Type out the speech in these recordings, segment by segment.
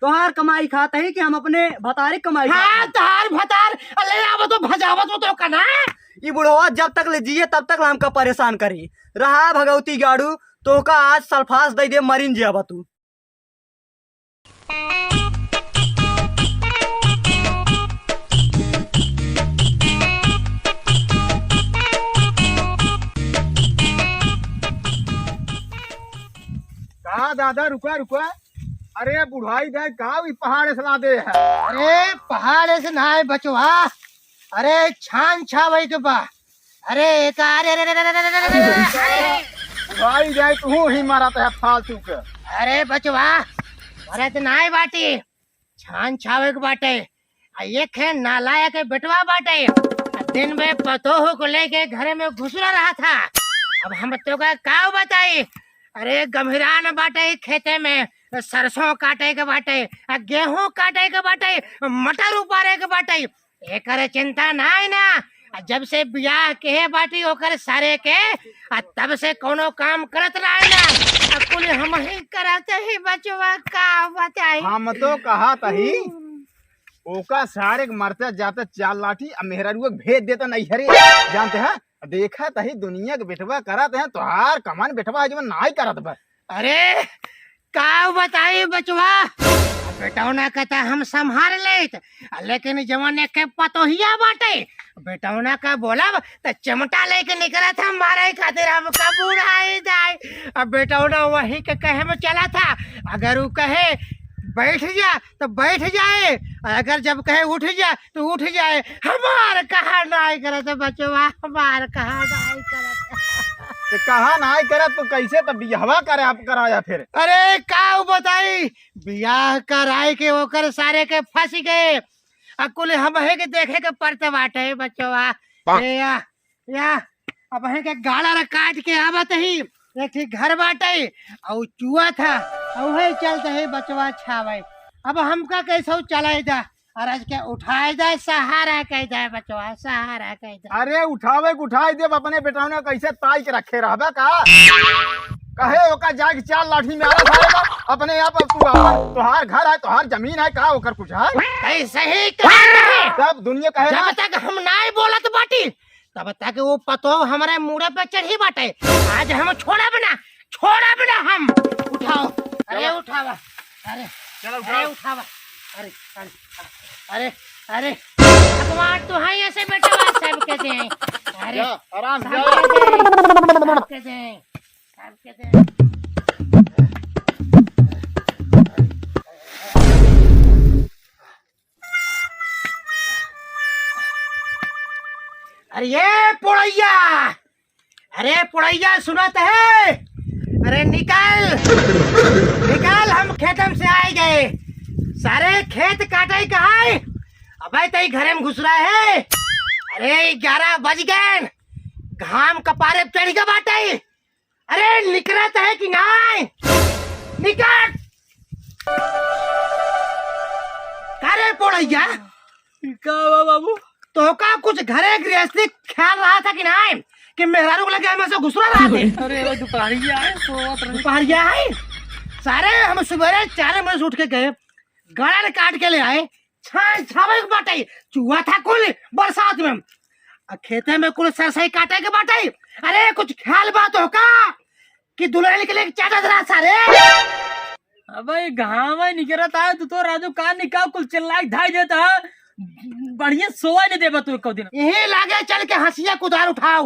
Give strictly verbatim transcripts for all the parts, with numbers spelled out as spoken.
तोहार कमाई खात ही कि हम अपने भतारी कमाई खात हाँ, ही? तोहार भतार ले आवत हो, भजावत हो तो का ना? ई बुढ़वा जब तक ले जिए तब तक ले हमका परेशान करी। रहा भगवती गाड़ू, तोहका आज सल्फास दे दे, मरिन जियाबा तू। का दादा, रुका, रुका। अरे बुढ़ाई दे, का ई पहाड़ से लादे है? अरे पहाड़ से ना है बचवा, अरे छान छावे के बा। अरे एक, अरे, अरे, अरे, अरे, अरे, अरे, अरे, अरे। भाई जाए तू ही मारा तो है फालतू के। अरे बचवा, मरत नाय बाटी, छान छावे के बाटे। आ एक है नालायक है बेटवा बाटे, आ दिन में पतोह को लेके घरे में घुसरा रहा था। अब हम तो का काव बताई, अरे गम्हिरान बाटे खेते में, सरसों काटे के बाटे, आ गेहूं काटे के बाटे, मटर उपारे के बाटे, एकर चिंता नाई ना। आ जब से बियाह केहे बाटी ओकर सारे के, आ तब से कौनो काम करत नाई ना। आ कुल हमही करत ही बचवा, का बताई। हम तो कहत ही, ओका सारे के मरते जाते चार लाठी, आ मेहरारुआ के भेज देता नैहरे। जानते हैं, देखत ही दुनिया के बेटवा करत हैं, तोहार कमान बेटवा है जो नाई करत बा। अरे, का बताई बचवा, बेटौना का त हम संभाल लेत, लेकिन जवन एक पतोहिया बाटे, बेटौना का बोलब त चिमटा लेके निकलत हम मारे खातिर। हमका बुढ़ाई जाए। अब बेटौना वही के कहे में चला था, अगर उ कहे बैठ जा तो बैठ जाए, और अगर जब कहे उठ जा तो उठ जाए, हमार कहा नाई करत बचवा, हमार कहा नाई करत। तो कहा नाई करत तो कैसे तो बियाहवा करे आप कराया फिर? अरे का बताई, बियाह कराए के ओकर सारे के फंस गए, आ कुल हमहे के देखे के पड़त बाटे बचवा। ए या, या, अब है के गाड़ा रे काट के आवत ही, एक ठी घर बाटे, और चुआ था, और वही चलते ही बचवा छावे। अब हमका कैसे चलाए दा, और आज के उठाए दा, सहारा कह दे बचवा, सहारा कह दे। अरे उठावे के उठाए देब, अपने बेटौना कैसे ताई के रखे रहबा का? कहे ओका जाए के चार लाठी में आला सारे का, अपने आप अब तू अपन, तोहार घर है, तोहार जमीन है, का ओकर कुछ है? ऐसे ही कह रहे। सब दुनिया कहे जब ना। तक हम नाई बोलत बाटी, तब तक वो पतोह हमरे मुड़े पे चढ़ी बाटे। आज हम छोड़ब ना, छोड़ब ना हम। उठाओ, अरे चलो। उठावा, अरे, चलो, अरे उठाओ। उठावा, अरे, अरे, अरे, अरे, भगवान तो है ऐसे बेटवा सबके दे। अरे, जा, आराम से सबके जाओ। दे, सबके दे, सबके दे। अरे ये पोड़ैया, अरे पोड़ैया सुनत है? अरे निकल, निकल, हम खेतम से आए गए। सारे खेत काटे कहाए, अबे तई घरे में घुसरा है। अरे ग्यारह बज गए, घाम कपारे पे चढ़ के बाटे। अरे निकलत है कि नाई? निकल। का रे पोड़ैया? का बा बाबू? तोहका कुछ घरे गृहस्थी ख्याल रहा था कि नाई? कि मेहरारू के लगे हमेशा घुसरा रहा थे? अरे वो दोपहरिया है, सोवत रहे। दोपहरिया है? सारे हम सुबेरे चार बजे से उठ के गए, गाड़ा काट के ले आए, छान छावे के बाटे, चुआ था कुल बरसात में। आ खेते में कुल सरसई काटे के बाटे। अरे कुछ ख्याल बात हो का कि दुल्हन के लिए चाटत रहा सारे? अबे घाम है निकरत है, तू तो राजू का निकाल कुल चिल्ला के धाई देता है, बढ़िया सोवा नहीं देबा तू एको दिन। यही लागे चल के हंसिया कुदार उठाओ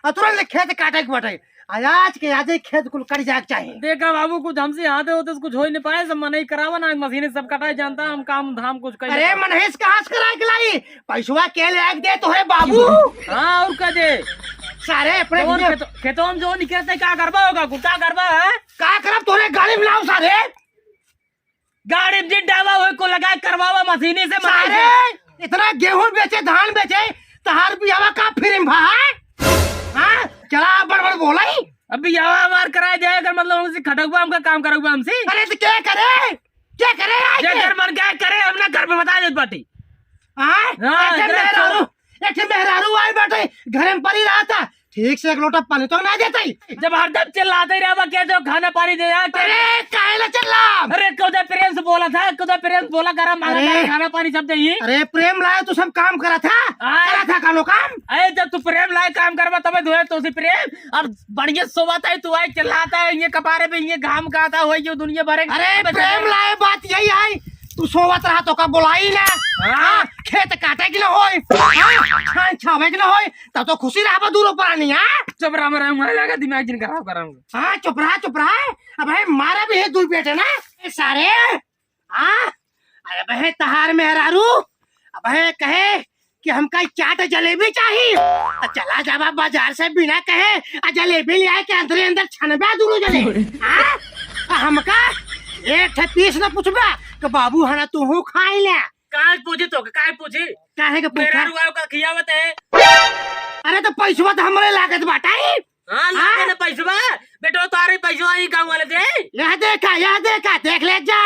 और तुरंत खेत काटे के बाटे। आज के आजे खेत कुल कट जाए के चाही। देखा बाबू, कुछ हमसे हाथे होते से कुछ हो ही नहीं पाए, सब मनई करावा ना, मशीन सब कटाए जानता, हम काम धाम कुछ कहीं अरे नहीं। मनहेश कहाँ से कराए के लाई? पैसवा के ले आके दे तोहरे बाबू। हाँ, और का दे? सारे अपने कौन खेतो-, खेतों में जो निकलते, का करबा होगा, कुछ का करबा है? का करब तोहरे गाड़ी में लाओ सारे। गाड़ी में जिन डाला हुए को लगा करवावा मशीनी से, मशीनी से। सारे, इतना गेहूं बेचे, धान बेचे, तहार बियावा का free में भा है? हाँ? चला बड़ बड़ बोला ही। अब बियावा हमार कराए जाए, अगर मतलब हमसे खटकबा, हमका काम करबा हमसे। अरे तो क्या करे? क्या करे आए जे के? घर मन क्या करे, हम ना घर पे बता देत बाटी। हाँ? हाँ, एक ठे इतना मेहरारू, सो- एक ठे मेहरारू आई बाटे, घर में पड़ी रहा था, ठीक से एक लोटा पानी तो ना देता ही। जब हरदम चिल्लाते ही रहबा, क्या जो खाना पानी दे यार, क्या अरे, काहे ला चिल्लाब? अरे, खुदे प्रेम से बोला था, खुदे प्रेम से बोला, गरम मांगा, अरे। गरम खाना पानी सब देही। अरे, प्रेम लाए तो सब काम करा था, हाँ। करा था कानो काम। अरे, जब तू प्रेम लाए काम करबा, तबे धोए तो से प्रेम। अब बढ़िया सोवत है, तू आए चिल्लाता है, ये कपारे पे ये घाम का आता होई, जो दुनिया भरे अरे, अबे प्रेम चलो। लाए बात यही है, तू सोवत रहा तो का बोलाई ना। हाँ। हाँ, खेत काटे के ना होई, हाँ, छान छावे के ना होई, तब तो खुशी रहबा दूरो प्राणी, हाँ? चुप रहा, मेरा मुँह लगा, दिमाग जिन खराब कर रहा हूँ। हाँ, चुप रहा, चुप रहा। अबे मारा भी है दुई पेटे ना, ए सारे। हाँ? अरे बहे तहार मेहरारू, अबे कहे कि हमका ई चाट जलेबी चाही, तो चला जाबा बाजार से बिना कहे, आ जलेबी ले आए के अंदरे अंदर छनबा दुनो जने। हाँ? आ हमका एक ठे पीस न पूछबा, कि बाबू हना तू हूँ खाई ले। काहे पूछी तो, काहे पूछी? काहे के पूछा? मेहरारू का खियावत है। अरे तो पैसवा तो हमरे लागत बाटा ही। हाँ, लागे हाँ? ना पैसवा। बेटो, तारे पैसवा ही गाँव वाले दे। यह देखा, यह देखा, देख ले जा।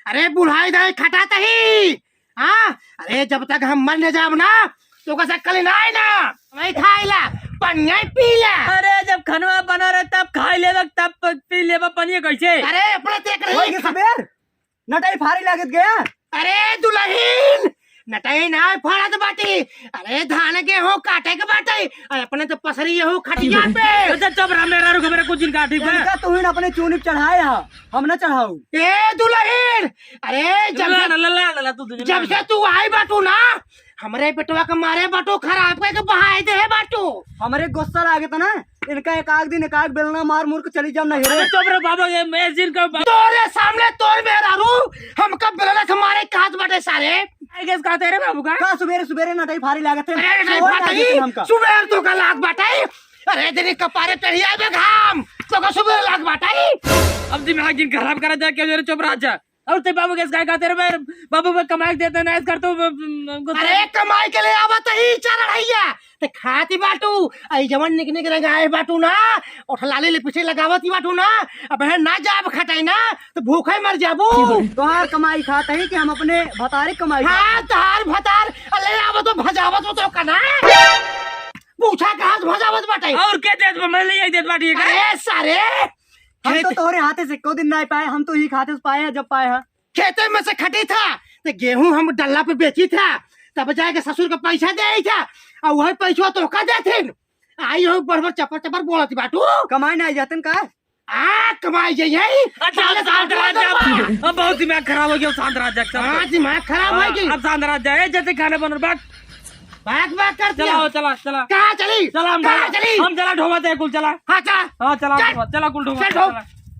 अरे बुढ़ाई दाई खटात ही। हाँ? अरे जब तक हम मर न जाब ना, तो का शक्ल ना आए ना। मैं खाइला, पनिया पीला। अरे जब खनवा बना रहे तब खाई लेबा, तब प-, पी लेबा पनिया कैसे? अरे अपने देख रही। ओए, ये सबेर? नटाई फारी लागत गया। अरे दुलहिन, नटाई ना फाड़त बाटी। अरे धान गेहूं काटे के बाटे। अरे अपने तो पसरी यहू खटिया पे। अच्छा चुप रहा, मेहरारू के मेरे कुछ इनका ठीक बा। इनका तू ही अपने चूनी पे चढ़ाए हा, हम ना चढ़ाऊ। ए दुलहिन, अरे जब ला, से, ला, ला, ला, ला, तू दुलहिन जब ला। से तू आई बाटू ना, हमरे बेटवा के मारे बाटू, खराब करके बहाए दे बाटू। हमरे गुस्सा लागे था ना, इनका एक आध दिन एक आध बेलना मार मुर के चली जाम ना अरे हेरे। चुप रे बाबा, ये मैं जिन का बा- तोरे सामने तोर मेहरारू हमका बेलना से मारे कहत बाटे सारे। आई गेस कहते रे बाबू का? का सुबेरे सुबेरे नटाई फारी लागत है? अरे नटाई सोहर फारी, लागत है हमका। सुबेर तो का लाग बाटे। अरे तेरी कपारे चढ़िया बे घाम, तो का सुबेर लाग बाटे। अब दिमाग जिन खराब करा जा, क्या चुप रहा जा। और ते बाबू के गाय खाते रे, बाबू बे कमाई के देते ना, इस कर तो, ब-, ब-, गुस्सा अरे कमाई के ले आवत ही चार अढ़ैया, ते खाती बाटू, आई जवन निक निक रंगाए बाटू ना, ओठ लाली लिपस्टिक लगावत ही बाटू ना, अब है ना जाब खटाई ना, तो भूखे मर जाबू। तोहार कमाई खात ही कि हम अपने भतारे कमाई खात हाँ, ही? तोहार भतार, ले आवत हो, भजावत हो तो का ना? पूछा कहाँ से भजावत बाटे? और के देत बा? मैं ले आई देत बाटी का? अरे सारे, हम तो खेत तोहरे हाथे से एको दिन नाहीं पाए, हम तो ही हाथे से पाए हैं, जब पाए हैं। खेते में से खटी था, तो गेहूं हम डल्ला पे बेची था, तब जाके ससुर के पैसा दे आई था, और वही पैसा तो का देथिन? आई हो बड़ बड़ चपर चपर बोलत बाटू। कमाई नाहीं जातन का? आ, कमाई जाई है। अच्छा, अब शांत रह जा। अब बहुत दिमाग खराब हो गया, शांत रह जा, शांत हाँ, रह। दिमाग खराब हो हाँ, गई। अब शांत रह जा, ए, जैसे खाने बनल, बैठ। बात बात कर दिया। चला, चला, चला। कहाँ चली? चला, हम कहाँ चला, चली? हम चला ढोवा ते कुल, चला। हाँ, चला। हाँ, चला, चल। ढोवा, चला, कुल ढोवा, चल, ढो। चला।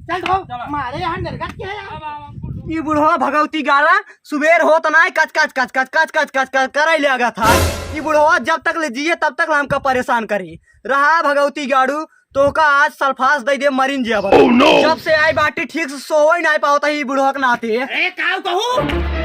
चल, ढो। चला। मारे यहाँ नरगत के है यार। अब, अब, अब, कुल ढोवा। ई बुढ़वा भगवती गाला, सुबेर होत नाहीं, कच, कच, कच, कच, कच, कच, कच, करे लगा था। ई बुढ़वा जब तक ले जिए, तब तक ले हमका परेशान करी। रहा भगवती गाड़ू, तोहका आज सल्फास दे दे, मरिन जिया बा। Oh, no! जब से आई बाटी, ठीक से सोवे नाहीं पावत ही बुढ़वा के नाते। अरे, काऊ कहू?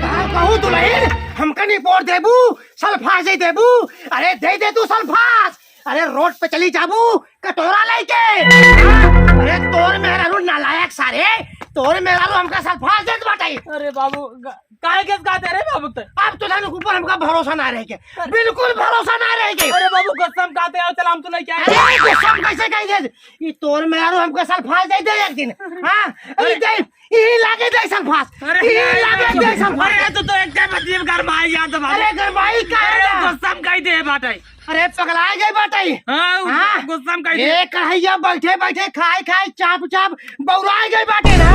काऊ कहू दुलहिन? हमका नहीं पोर देबू, सल्फास दे देबू। अरे, दे दे तू सल्फास। अरे, रोड पे चली जाबू, कटोरा लेके। हाँ? अरे, तोर मेहरारू नालायक सारे, तोर मेहरारू हमका सल्फास देत बाटे। अरे बाबू, ग-, काहे के कहते रे बाबू ते? अब तो धन ऊपर हमका भरोसा ना रह के, अरे। बिल्कुल भरोसा ना रह के। अरे बाबू, गुस्सा में कहते आओ, चल हम तो लेके आए। अरे, गुस्सा में कैसे कह दे? ई तोर मेहरारू हमका सल्फास दे दे एक दिन। हाँ, अरे। ई दे, ई लागे दे सल्फास। अरे, ई लागे दे सल्फास। अरे, तू तो एक टाइम अजीब गरमाई यार तुम्हारे। अरे, गरमाई का अरे, है? गुस्सा में कह दे बाटे। अरे, पगला गई बाटे। हाँ, उ हाँ? गुस्सा में कह दे। ए, कढ़ैया बैठे बैठे खाए खाए चाप चाप बौराए गए बाटे ना।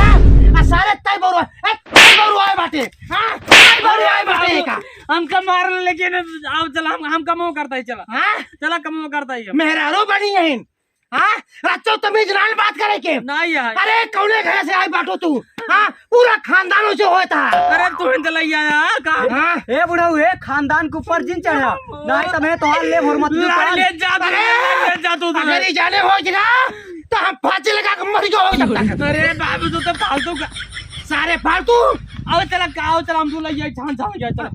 आ सारे तय बौरा, ए, तय बौराए बाटे। हाँ, तय बौराए बाटे अरे का। बाबू, हमका मार ले, लेकिन अब चला, हम, हम कमो करता ही चला। हाँ? चला, कमो करता ही हम। मेहरारू बनी है। हाँ? रच्चो तमीज नाल बात करे के। नहीं है। अरे, कौने घर से आई बाटो तू? हाँ? पूरा खानदान उसे होता है। अरे, तू ही चला आया, हाँ? का? हाँ? ए बुढ़ऊ, ए खानदान के ऊपर जिन चढ़ा। नहीं तो मैं तोहार ले हुरमत लड़ दुकान। ले जा तू, अरे, लड़ ले जा तू, तू अगर लड़। ये जाने हो कि ना, तो हम फांसी लगा के मर गए हो तब तक। अरे बाबू, तू तो फालतू का, सारे फालतू। आओ चला, का, आओ चला, हम तू लग जाए, छान छान गया, चला।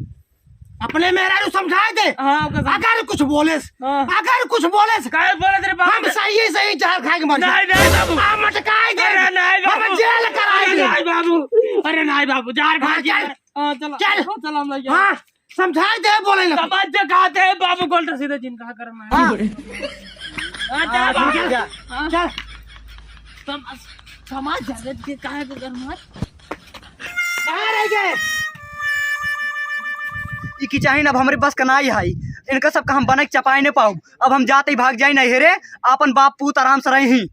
अपने मेहरारू समझाए दे। हाँ, ओके, समझ- अगर कुछ बोलेस, हाँ। अगर कुछ बोलेस, काहे बोले तेरे बाबू हम ने? सही सही जहर खाए के मर जाए। नहीं, नहीं बाबू। हम मटकाए दे। अरे नहीं बाबू। हम जेल कराए अरे दे। नहीं बाबू। अरे नहीं बाबू, जहर खा हाँ, के। चल। हाँ, चलो। चल। हाँ, चलो, हम लोग हाँ। समझाए दे, बोले ना। समझ के कहते हैं बाबू, गोल्ड सीधे जिनका करना है। हाँ। हाँ, चल, हाँ, बाबा। जा, हाँ। चल। सम-, समाज जागृत के काहे के कर मत? कहाँ रह गए? ई की चाहिन अब हमरे बस का नाई है। इनका सब का हम बने के चपाए नहीं पाउब। अब हम जाते ही भाग जाई नहीं हेरे, आपन बाप पूत आराम से रही।